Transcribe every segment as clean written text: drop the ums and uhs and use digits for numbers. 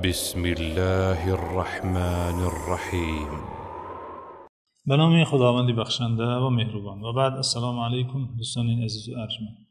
بسم الله الرحمن الرحیم. به نام خداوند بخشنده و مهربان. و بعد السلام علیکم دوستان عزیز و ارجمند.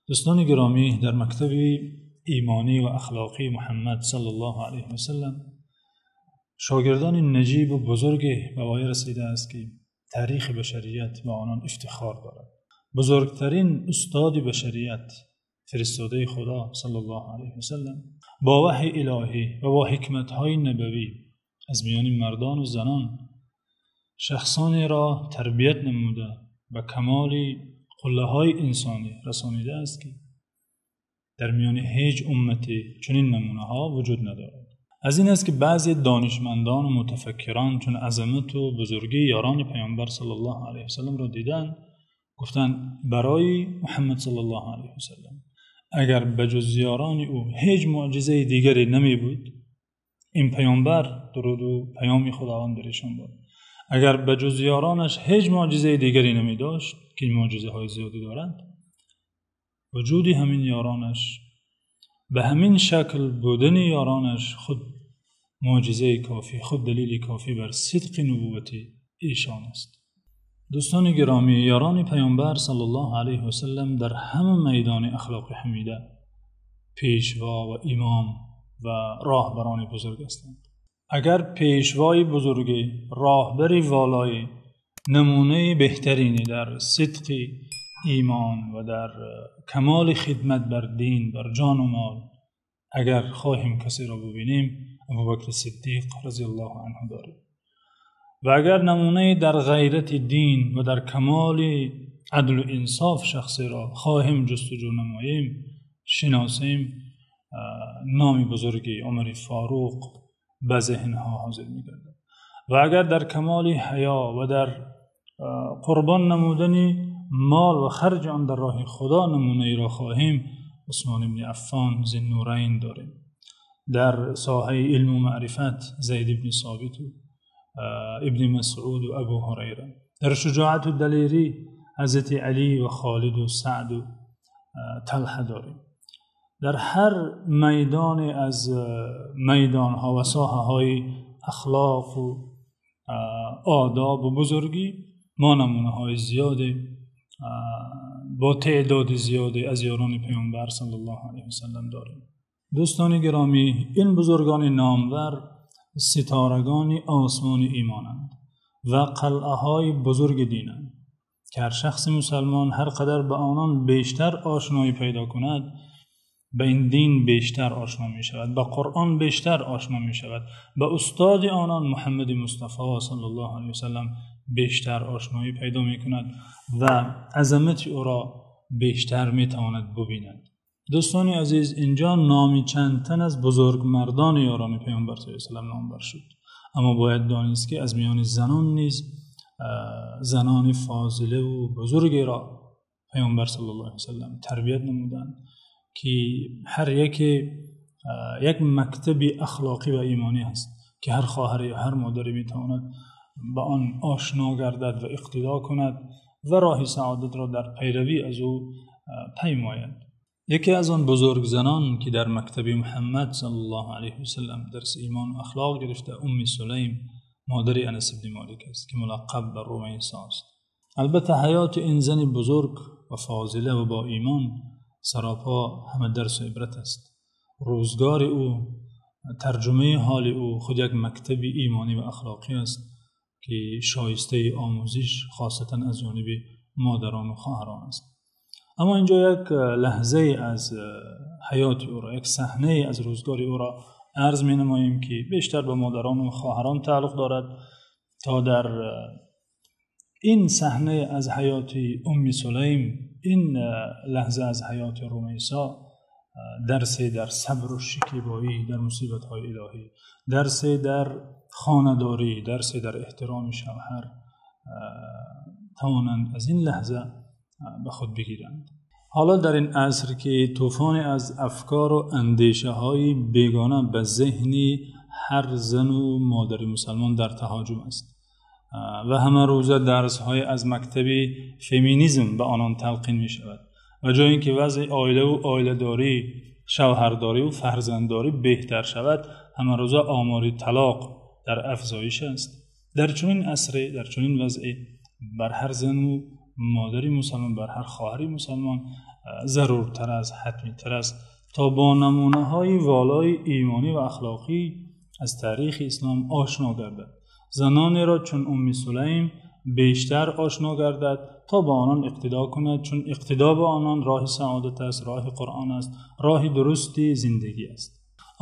دوستان گرامی، در مکتب ایمانی و اخلاقی محمد صلی الله علیه و سلم شاگردان نجیب و بزرگ به وای رسیده است که تاریخ بشریت با آنان افتخار دارد. بزرگترین استاد بشریت، فرستاده خدا صلی الله علیه و سلم، با وحی الهی و با حکمت‌های نبوی از میان مردان و زنان شخصانی را تربیت نموده به کمال قله‌های انسانی رسانیده است که در میان هیچ امتی چنین نمونه‌ها وجود ندارد. از این است که بعضی دانشمندان و متفکران چون عظمت و بزرگی یاران پیامبر صلی الله علیه و سلم را دیدند، گفتند برای محمد صلی الله علیه و سلم اگر بجز یاران او هیچ معجزه دیگری نمی بود، این پیامبر درود و پیام خداوند برایشان بود، اگر بجز یارانش هیچ معجزه دیگری نمی داشت که این معجزه های زیادی دارند، وجود همین یارانش به همین شکل بودن یارانش خود معجزه کافی، خود دلیل کافی بر صدق نبوت ایشان است. دوستان گرامی، یاران پیامبر صلی الله علیه و سلم در همه میدان اخلاق حمیده پیشوا و امام و راهبران بزرگ هستند. اگر پیشوای بزرگی، راهبری والای، نمونه بهترینی در صدق ایمان و در کمال خدمت بر دین، بر جان و مال، اگر خواهیم کسی را ببینیم، ابوبکر صدیق رضی الله عنه داریم. و اگر نمونه در غیرت دین و در کمال عدل و انصاف شخصی را خواهیم جستجو نماییم، شناسیم، نام بزرگی عمر فاروق به ذهنها حاضر می‌گردد. و اگر در کمال حیا و در قربان نمودن مال و خرج آن در راه خدا نمونه ای را خواهیم، عثمان بن عفان ذوالنورین داریم. در ساحه علم و معرفت زید بن ثابت و ابن مسعود و ابو هریره. در شجاعت و دلیری حضرت علی و خالد و سعد و طلحه داریم. در هر میدان از میدانها و ساحه های اخلاق و آداب و بزرگی ما نمونه های زیاده با تعداد زیاده از یاران پیامبر صلی الله علیه و سلم داریم. دوستان گرامی، این بزرگان نامور ستارگان آسمان ایمانند و قلعه های بزرگ دینند که هر شخص مسلمان هر قدر به آنان بیشتر آشنایی پیدا کند، به این دین بیشتر آشنا می شود، به قرآن بیشتر آشنا می شود، به استاد آنان محمد مصطفی صلی الله علیه و سلم بیشتر آشنایی پیدا می کند و عظمت او را بیشتر می تواند ببیند. دوستان عزیز، اینجا نامی چند تن از بزرگ مردان یاران پیامبر صلی الله علیه و سلم نامبر شد، اما باید دانست که از میان زنان نیز زنان فاضله و بزرگی را پیامبر صلی الله علیه و سلم تربیت نمودند که هر یک مکتب اخلاقی و ایمانی است که هر خواهر یا هر مادری میتواند به آن آشنا گردد و اقتدا کند و راه سعادت را در پیروی از او پیماید. یکی از آن بزرگ زنان که در مکتب محمد صلی الله علیه و سلم درس ایمان و اخلاق گرفته، ام سلیم مادر انس بن مالک است که ملقب به رمیسا است. البته حیات این زن بزرگ و فاضله و با ایمان سراپا همه درس و عبرت است. روزگار او، ترجمه حال او خود یک مکتب ایمانی و اخلاقی است که شایسته آموزش خاصتا از جانب مادران و خواهران است. اما اینجا یک لحظه از حیات او را، یک صحنه از روزگار او را عرض می نماییم که بیشتر به مادران و خواهران تعلق دارد تا در این صحنه از حیات ام سلیم، این لحظه از حیات رمیسا، درس در صبر و شکیبایی در مصیبت‌های الهی، درس در خانه‌داری، درس در احترام شوهر توانند از این لحظه به خود بگیرند. حالا در این عصر که طوفان از افکار و اندیشه های بیگانه به ذهن هر زن و مادر مسلمان در تهاجم است و همه روزه درس های از مکتب فمینیزم به آنان تلقین می شود و جای اینکه وضع عائله و عائله داری шавҳардорӣ ва фарзанддорӣ беҳтар шавад, ҳамарӯза омори талоқ дар афзоиш аст. Дар чунин асре, дар чунин вазъе бар ҳар зану модари мусулмон, бар ҳар хоҳари мусулмон заруртар аст, ҳатмитар аст то бо намунаҳои волои имонӣ ва ахлоқӣ аз таърихи ислом ошно гардад. Занонеро чун Умми Сулайм бештар ошно гардад то ба онон иқтидо кунад, чун иқтидо ба онон роҳи саодат аст, роҳи Қуръон аст, роҳи дурусти зиндагӣ аст.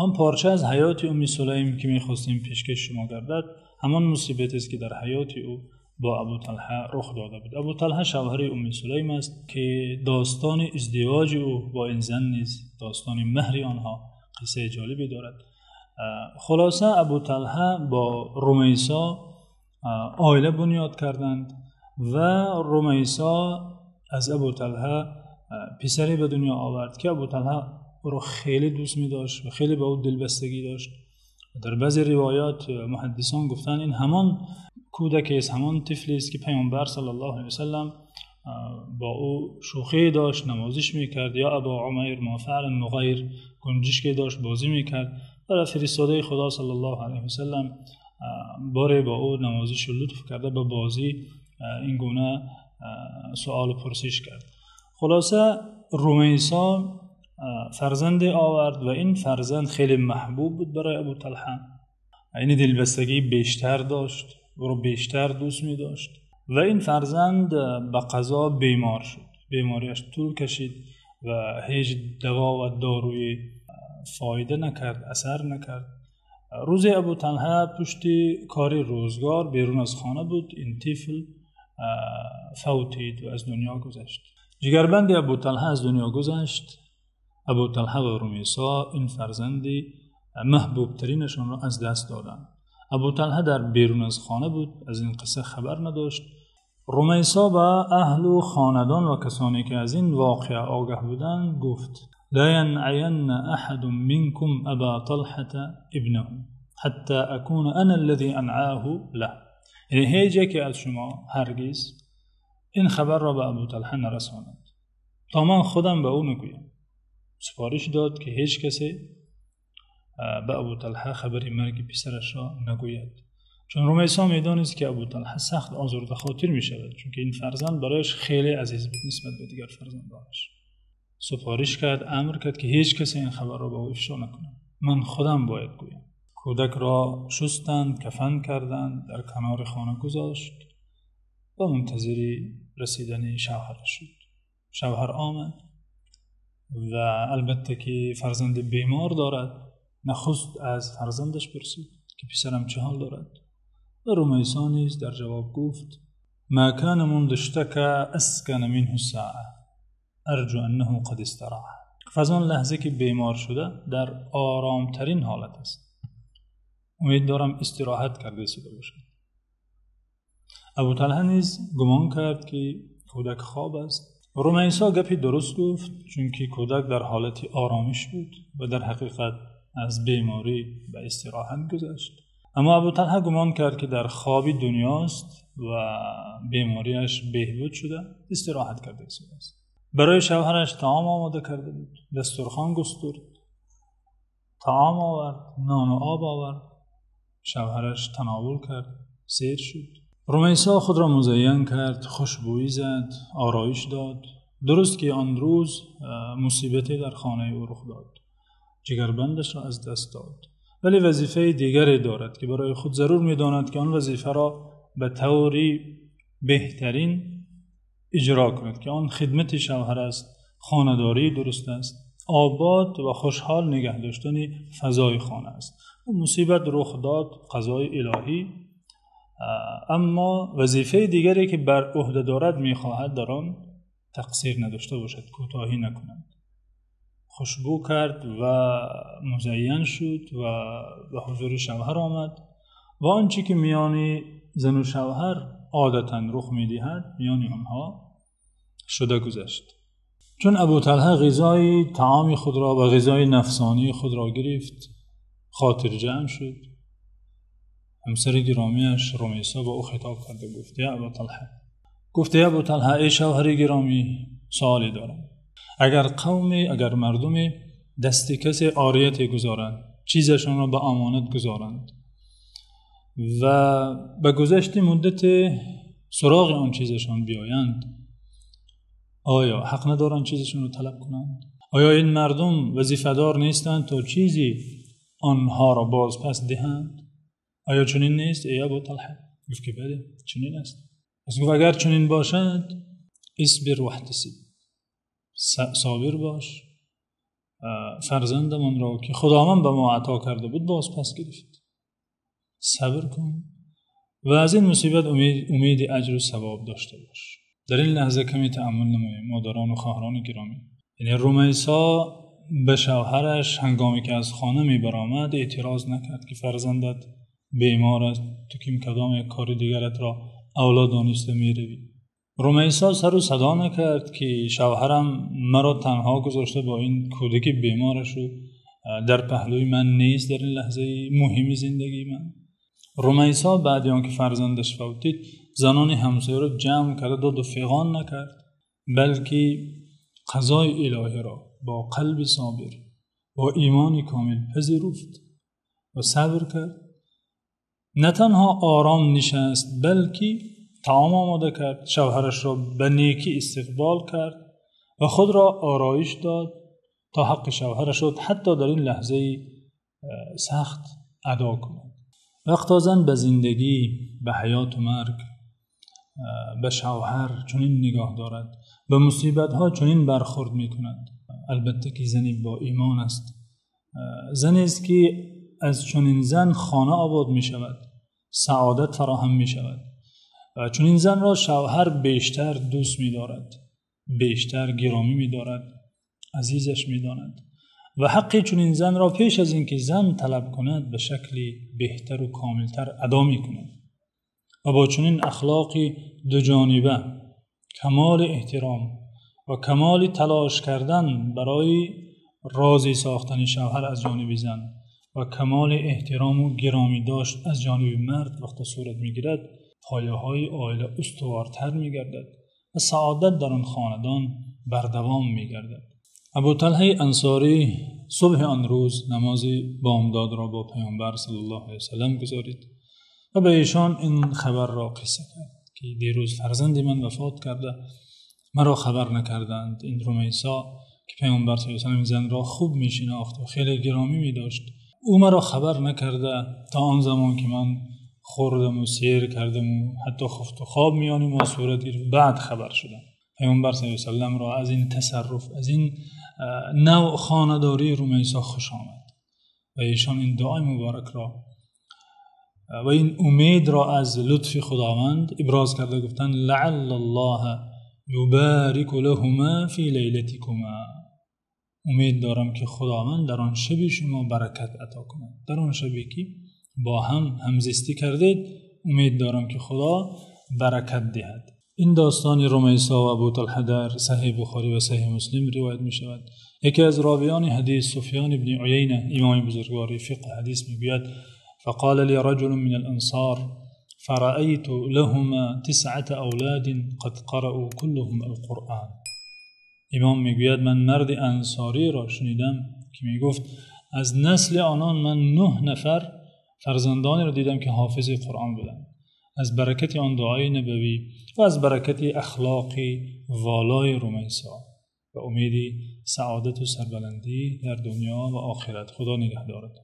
Он порча аз ҳаёти Умми Сулайм ки мехостем пешкаш шумо гардад, ҳамон мусибате аст ки дар ҳаёти ӯ бо Абу Талҳа рух дода буд. Абу Талҳа шавҳари Умми Сулайм аст ки достони издивоҷи ӯ бо ин зан низ, достони меҳри онҳо қиссаи ҷолибе дорад. Хулоса, Абу Талҳа бо Румайсо оила бунёд карданд ва Румайсо аз Абу Талҳа писаре ба дунё овард ки Абу Талҳа ӯро хеле дӯст медошт ва хеле ба ӯ дилбастагӣ дошт. Дар баъзе ривоят муҳаддисон гуфтанд ин ҳамон кӯдак аст, ҳамон тифле аст ки Паёмбар саллаллоҳу алайҳи васаллам бо ӯ шӯхӣ дошт, навозиш мекард. Ё Абу Умайр ма фаъала нуғайр, гунҷишке дошт, бозӣ мекард. Ва фиристодаи Худо саллаллоҳу алайҳи васаллам боре бо ӯ навозиш ва лутф карда ба бозӣ ин гуна суол ва пурсиш кард. Хулоса, Румайсо фарзанде овард ва ин фарзанд хеле маҳбуб буд барои Абу Талҳа. Ин дилбастагӣ бештар дошт, ӯро бештар дӯст медошт ва ин фарзанд ба қазо бемор шуд. Бемориаш тӯл кашид ва ҳеҷ даво ва доруи фоида накард, асар накард. Рӯзе Абу Талҳа пушти кори рӯзгор берун аз хона буд. Ин тифл фавтид ва аз дунё гузашт. Ҷигарбанди Абу Талҳа аз дунё гузашт. Абу Талҳа ва Румайсо ин фарзанди маҳбубтаринашонро аз даст доданд. Абу Талҳа дар берун аз хона буд, аз ин қисса хабар надошт. Румайсо ба аҳлу хонадон ва касоне ки аз ин воқеа огаҳ буданд гуфт: لا ينعين أحد منكم أبا طلحة ابنه حتى أكون أنا الذي أنعاه له. یعنی هیچ یکی از شما هرگز این خبر را به ابو طلحه نرساند تا من خودم به او نگویم. سفارش داد که هیچ کسی به ابو طلحه خبر مرگ پسرش را نگوید، چون رمیسا میدانست که ابو طلحه سخت آزرده خاطر می شود، چون که این فرزند برایش خیلی عزیز بود نسبت به دیگر فرزندانش. سفارش کرد، امر کرد که هیچ کسی این خبر را به او افشا نکند، من خودم باید گویم. کودک را شستند، کفن کردند، در کنار خانه گذاشت و منتظر رسیدن شوهرش شد. شوهر آمد و البته که فرزند بیمار دارد، نخست از فرزندش پرسید که پسرم چه حال دارد؟ و رمیسا نیز در جواب گفت: ما كان منذ اشتكى اسكن منه الساعة ارجو انه قد استراح. از آن لحظه که بیمار شده در آرامترین حالت است، امید دارم استراحت کرده شده باشد. ابو طلحه نیز گمان کرد که کودک خواب است. رمیسا گپی درست گفت، چون که کودک در حالت آرامش بود و در حقیقت از بیماری به استراحت گذشت. اما ابو طلحه گمان کرد که در خواب دنیاست و بیماریش بهبود شده، استراحت کرده است. برای شوهرش طعام آماده کرده بود، دسترخوان گسترد، طعام آورد، نان و آب آورد. شوهرش تناول کرد، سیر شد. رمیسا خود را مزین کرد، خوشبویی زد، آرایش داد. درست که آن روز مصیبتی در خانه او رخ داد، جگربندش را از دست داد. ولی وظیفه دیگری دارد که برای خود ضرور می‌داند که آن وظیفه را به طوری بهترین اجرا کند که آن خدمت شوهر است، خانه‌داری درست است، آباد و خوشحال نگه داشتن فضای خانه است. مصیبت رخ داد، قضای الهی، اما وظیفه دیگری که بر عهده دارد می‌خواهد در آن تقصیر نداشته باشد، کوتاهی نکند. خوشبو کرد و مزین شد و به حضور شوهر آمد و آنچه که میان زن و شوهر عادتاً رخ می‌دهد میان آنها شده گذشت. چون ابو طلحه غذای طعام خود را و غذای نفسانی خود را گرفت، خاطر جمع شد. همسر گرامیش رمیسا با او خطاب کرد و گفت: یا ابو طلحه، گفت یا ابو طلحه، ای شوهر گرامی، سوالی دارم. اگر قومی، اگر مردمی дасти касе орият гузоранд, чизашонро ба амонат гузоранд ва ба гузашти муддат суроғи он чизашон биёянд, оё ҳақ надоранд чизашонро талаб кунанд? Оё ин мардум вазифадор нестанд то чизе онҳоро боз пас диҳанд? Оё чунин нест, эй Абу Талҳа? Гуфт ки бале, чунин аст. Пас гуфт агар чунин бошад, اصبر واحتسب، собир бош, фарзандамонро ки Худованд ба мо ато карда буд боз пас гирифт. Сабр кун ва аз ин мусибат умеди аҷру савоб дошта бош. Дар ин лаҳза каме таъаммул намоем, модарон ва хоҳарони гиромӣ. Яъне Румайсо ба шавҳараш ҳангоме ки аз хона мебаромад эътироз накард ки фарзандат бемор аст, ту ким кадом як кори дигаратро авло дониста меравӣ. Румайсо сару садо накард ки шавҳарам маро танҳо гузошта бо ин кӯдаки бемораш дар паҳлӯи ман нест дар ин лаҳзаи муҳими зиндагии ман. Румайсо баъд аз он ки фарзандаш фавтид, занони ҳамсояро ҷамъ карда доду фиғон накард, балки қазои илоҳиро бо қалби собир, бо имони комил пазируфт ва сабр кард. На танҳо ором нишаст, балки таом омода кард, шавҳарашро ба некӣ истиқбол кард ва худро ороиш дод то ҳаққи шавҳарашро ҳатто дар ин лаҳзаи сахт адо кунад. Вақто зан ба зиндагӣ, ба ҳаёт ва марг, ба шавҳар чунин нигоҳ дорад, ба мусибатҳо чунин бархӯрд мекунад, албатта ки зане бо имон аст, занест ки аз чунин зан хона обод мешавад, саодат фароҳам мешавад. Чунин занро шавҳар бештар дӯст медорад, бештар гиромӣ медорад, азизаш медонад ва ҳаққи чунин занро пеш аз инки зан талаб кунад ба шакли беҳтар ва комилтар адо мекунад ва бо чунин ахлоқи дуҷониба, камоли эҳтиром ва камоли талош кардан барои розӣ сохтани шавҳар аз ҷониби зан ва камоли эҳтиром ва гиромӣ дошт аз ҷониби мард вақте сурат мегирад, пояҳои оила устувортар мегардад ва саодат дар он хонадон бардавом мегардад. Абу Талҳаи Ансорӣ субҳи он рӯз намози бомдодро бо Паёмбар саллаллоҳу алайҳи васаллам гузорид ва ба эшон ин хабарро қисса кард ки дирӯз фарзанди ман вафот карда, маро хабар накарданд. Ин Румайсо ки Паёмбар саллаллоҳу алайҳи васаллам занро хуб мешинохт ва хеле гиромӣ медошт, ӯ маро хабар накарда то он замон ки ман хӯрдам ва сер кардам ва ҳатто хуфту хоб миёни мо сурат гирифт, баъд хабар шудам. Паёмбар саллаллоҳу алайҳи васаллам ро аз ин тасарруф, аз ин навъ хонадории Румайсо хуш омад ва эшон ин дуои муборакро ва ин умедро аз лутфи Худованд иброз карда гуфтанд: لعل الله يبارك لهما في ليلتكما. умед дорам ки Худованд дар он шаби шумо баракат ато кунад. Дар он шабе ки бо ҳам ҳамзистӣ кардед, умед дорам ки Худо баракат диҳад. Ин достони Румайсо ва Абу Талҳа дар Саҳеҳи Бухорӣ ва Саҳеҳи Муслим ривоят мешавад. Яке аз ровиёни ҳадис Суфён ибни Уяйна, имоми бузургвори фиқҳ ва ҳадис, мегӯяд: فقال لي رجل من الأنصار فرأيت لهما 9 أولاد قد قرأوا كلهم القرآن. имом мегӯяд ман марди ансориро шунидам ки мегуфт аз насли онон ман 9 нафар фарзандонеро дидам ки ҳофизи Қуръон буданд. Аз баракати он дуои набавӣ ва аз баракати ахлоқи волои Румайсо ва умеди саодат ва сарбаландӣ дар дунё ва охират. Худо нигаҳдорат.